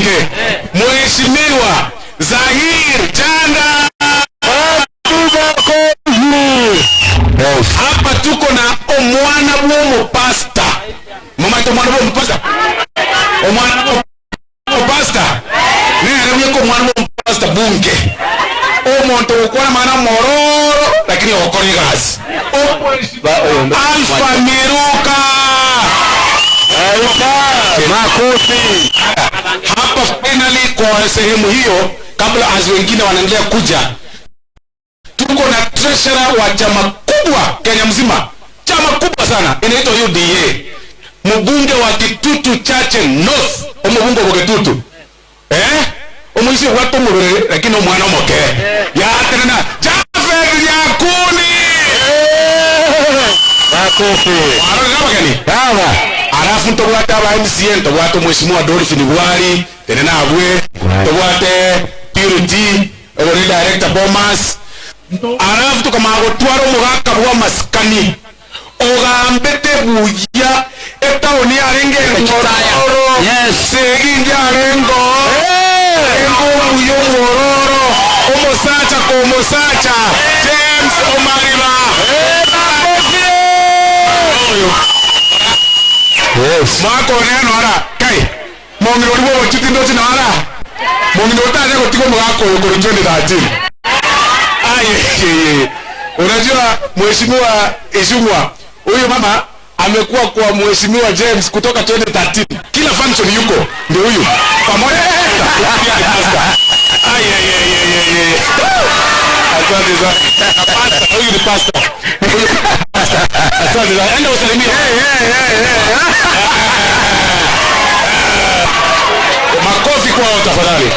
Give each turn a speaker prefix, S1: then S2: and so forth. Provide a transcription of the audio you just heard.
S1: Bunge, Mheshimiwa Zahir Janda. Hapa tuko na omwana bw'omu pastor. Mumaite omwana bw'omu pastor? Omwana bw'omu pastor. Nere ko omwana bw'omu pastor bunge. Omuntu okora mana mororo lakini okora egasi. Alpha Miruka.
S2: Makofi.
S1: Hapa finally kwa sehemu hiyo, kabla azi wengine wanaendelea kuja, tuko na treasurer wa chama kubwa Kenya mzima, chama kubwa sana inaitwa UDA, mbunge wa Kitutu Chache North, omubunge wa Kitutu omuisi watu mubere lakini omwana omoke yatenena Jafet Nyakuni.
S2: Makofi.
S1: Arore bageni.
S2: Sawa.
S1: Alafu ntobwate aba MCA, ntobwate Mheshimiwa Dolphin Bwali tene nabwe, ntobwate Purity obone director Bomas. Alafu tukamara gutwara omogaka bwa maskani ogambete buya etaoni yarenge ngororo.
S2: Yes.
S1: Segingi arengo engo buya omwororo omosacha ko omosacha James Omariba.
S2: Yes.
S1: Mwaka oneno ara kai mong'ina ori bwogochiti ndochi na ara mong'ina otanye gotiga omogaka oyo kori 2013. Aye, unajua Mheshimiwa Ishungwa, huyu mama amekuwa kwa Mheshimiwa James kutoka 2013, kila function yuko, ndio huyu pamoja na pastor. Aye, aye, aye, aye, aye. Asante sana. Pastor, huyu ni pastor. Huyu ni pastor. Asante sana. Enda usalimie. Makofi kwao tafadhali.